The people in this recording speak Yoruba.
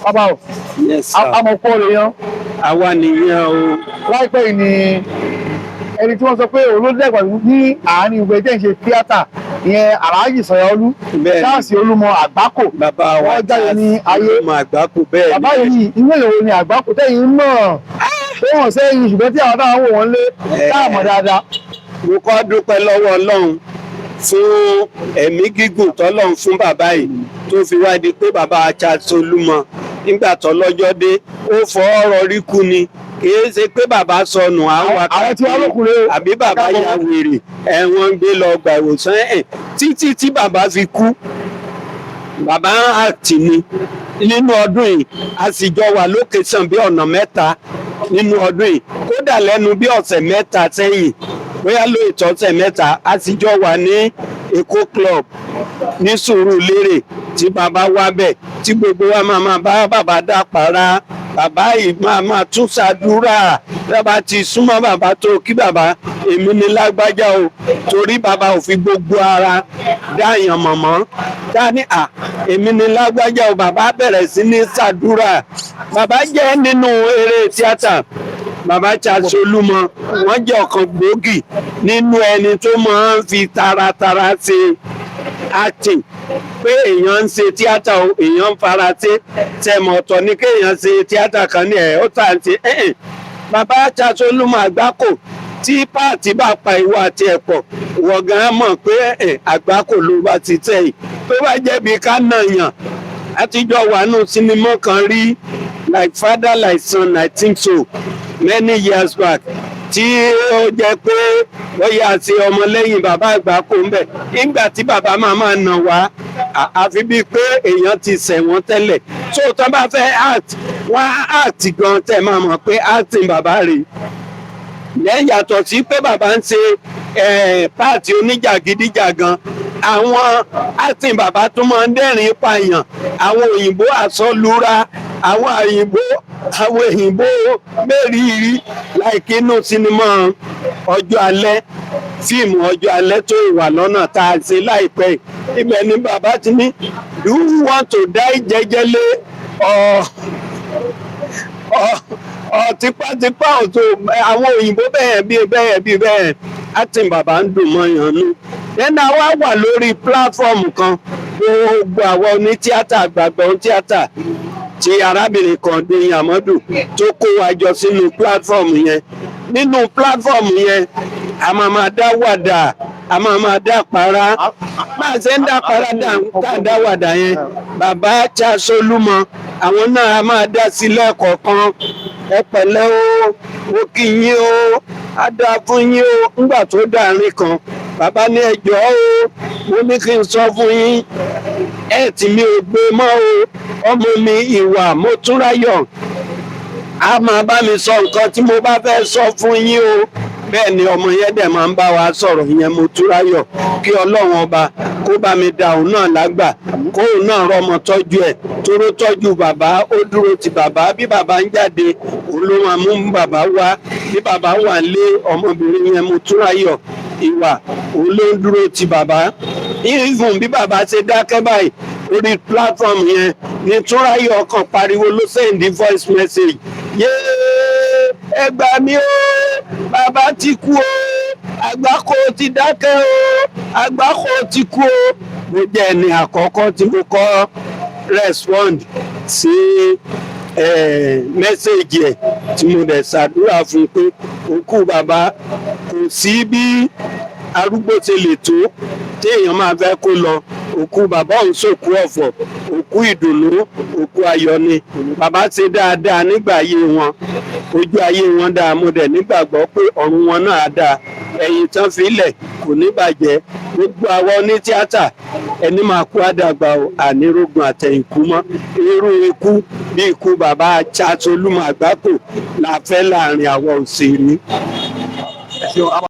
Bàbá o. Yes, sir. Amọ̀pọ̀ lè yan. Àwa nìyẹn o. Láìpẹ́ yìí ni ẹni tí wọ́n sọ pé òun ló dẹ̀gbà ní àárín ìwé tẹ́ ń ṣe tíátà ìyẹn, Alhaji Sanyaolu Charles Olúmọ Àgbákò, Bàbá wa. wọ́n jáde ní ayé. Olúmọ Àgbákò, bẹ́ẹ̀ Bàbá ni. yìí, irú èèyàn wo ni Àgbákò tẹ́yìn mọ̀ tó wọ́n sẹ́yìn, ṣùgbọ́n tí àwọn táwọn wò wọ́n lé táàmọ̀ dáadáa? Mo kọ́ dúpẹ́ lọ́wọ́ Ọlọ́run fún ẹ̀mí gígùn tọ́lọ́run fún bàbá yìí, tó fi wá di pé bàbá Charles Olúmọ, nígbà tọ́lọ́jọ́ dé, ó fọ́ ọ̀rọ̀ rí kú ni. Kìí ṣe pé bàbá sọnù àwọn Àwọn tí wọ́n lókùnrin o. àbí bàbá ya wèrè, ẹ̀wọ̀n gbé lọ gbà ìwòsàn ẹ̀. Títí tí bàbá fi kú, bàbá àtì ni. Nínú ọdún yìí, a sì jọ wà lókè sàn bí ọ̀nà mẹ́ta nínú ọdún yìí. Kódà lẹ́nu bí ọ̀sẹ̀ 3 sẹ́yìn, bóyá ló ìtọ́sẹ̀ 3, a sì jọ wà ní Èkó Club ní Sùúrùlérè tí bàbá wá bẹ̀, tí gbogbo wa máa máa bá bàbá dá para. Bàbá yìí máa máa tún ṣàdúrà. Bàbá ti súnmọ́ bàbá tó kí bàbá, "Èmi ni lágbájá o," torí bàbá ò fi gbogbo ara dáyàn mọ̀mọ́ dání. "À, èmi ni lágbájá o." Bàbá bẹ̀rẹ̀ sí ní ṣàdúrà. Bàbá jẹ́ nínú eré tíátà, bàbá Charles Olúmọ, wọ́n jẹ́ ọ̀kan gbòógì nínú ẹni tó máa ń fi taratara ṣe acting, pé èèyàn ń ṣe tíátà o, èèyàn ń fara ṣe tẹmọ. Ọ̀tọ̀ ní kéèyàn ṣe tíátà kan ní ẹ̀ ó tà ń ṣe ẹ̀ẹ́n. Bàbá Charles Olúmọ Àgbákò, tí part bá pa ìwọ àti ẹ̀pọ̀, wọ̀ gan mọ̀ pé ẹ̀ Àgbákò ló bá ti tẹ̀ yìí. Tó bá jẹ́ bí ká nàyàn, àtijọ́ wà nù sinimá kan rí, Like Father Like Son, I think so, many years back, tí ó jẹ́ pé bóyá àti ọmọlẹ́yìn bàbá Àgbákò ń bẹ̀. Nígbà tí bàbá máa máa nà wá, àfi bíi pé èèyàn ti ṣẹ̀ wọ́n tẹ́lẹ̀. So tó bá fẹ́ act, wọ́n á act gan, tẹ́ máa mọ̀ pé acting bàbá rèé. Lẹ́yìn, yàtọ̀ sí pé bàbá ń ṣe part oníjàgídíjàgan, àwọn acting bàbá tó máa ń dẹ́rìn pààyàn, àwọn òyìnbó àsọlúra, àwọn òyìnbó mẹ́rìírí, like inú sinimá Ọjọ́ Alẹ́, fíìmù Ọjọ́ Alẹ́ tó wà lọ́nà tá a ṣe láìpẹ́ yìí. Ibẹ̀ ni bàbá ti ní, "Do you want to die jẹ́jẹ́lé or tipátipá?" Ọ̀tọ̀ àwọn òyìnbó bẹ́ẹ̀ bí bẹ́ẹ̀ bí bẹ́ẹ̀, acting bàbá ń dùn mọ́ yàn nú. Then àwa wà lórí platform kan, gbogbo àwọn onítíátà, àgbààgbà onítíátà, tí arábìnrin kan, Doyin Amadu, tó kó wa jọ sínú platform yẹn. Nínú platform yẹn, a máa máa dá wàdà, a máa máa dá para. Bá a ṣe ń dá para, dá dá wàdà yẹn, bàbá Charles Olúmọ, àwọn náà a máa dá sí lẹ́ẹ̀kọ̀ọ̀kan. "Ẹ pẹ̀lẹ́ o, mo kí yín o, á dáa fún yín o." Ńgbà tó dàrin kan, bàbá ní, "Ẹjọ́ o, mo ní kí n sọ fún yín, ẹ tí mi ò gbé mọ́ o. Ọmọ mi, Ìwà Mọ́túnráyọ̀, a máa bá mi sọ nǹkan tí mo bá fẹ́ sọ fún yín o." Bẹ́ẹ̀ ni ọmọ yẹn dẹ̀ máa ń bá wa sọ̀rọ̀ yẹn, Mọ́túnráyọ̀. Kí Ọlọ́run Ọba kó bá mi da òun náà lágbà, kó òun náà rọmọ tọ́jú ẹ̀, tóró tọ́jú bàbá, ó dúró ti bàbá. Bí bàbá ń jáde, òun ló máa mú bàbá wá. Bí bàbá wà lé, ọmọbìnrin yẹn, Mọ́túnráyọ̀ Ìwà, òun ló ń dúró ti bàbá. Even bí bàbá ṣe dákẹ́ báyìí orí platform yẹn ní Túnráyọ̀ kan pariwo, ló send voice message, "Yéé, ẹ gbà mí o, bàbá ti kú o, Àgbákò ti dákẹ́ o, Àgbákò ti kú o." Mo jẹ́ ẹni àkọ́kọ́ tí mo kọ́ respond sí message ẹ̀, tí mo dẹ̀ ṣàdúrà fún un pé òkú bàbá, kò sí bí arúgbó ṣe lè tó téèyàn máa fẹ́ kó lọ, òkú bàbá òun sòkú ọ̀fọ̀, òkú ìdùnnú, òkú ayọ̀ ni. Bàbá ṣe dáadáa nígbà ayé wọn, ojú ayé wọn dáa. Mo dẹ̀ nígbàgbọ́ pé ọ̀run wọn náà dáa, ẹ̀yìn tán filẹ̀ kò ní bàjẹ́. Gbogbo àwọn onítíátà, ẹni máa kú àdàgbà o, ànírógun àtẹ̀yìnkú mọ́. Irú ikú bí ikú bàbá Charles Olúmọ Àgbákò la fẹ́ láàrin àwọn òṣèré. Ẹ ṣeun.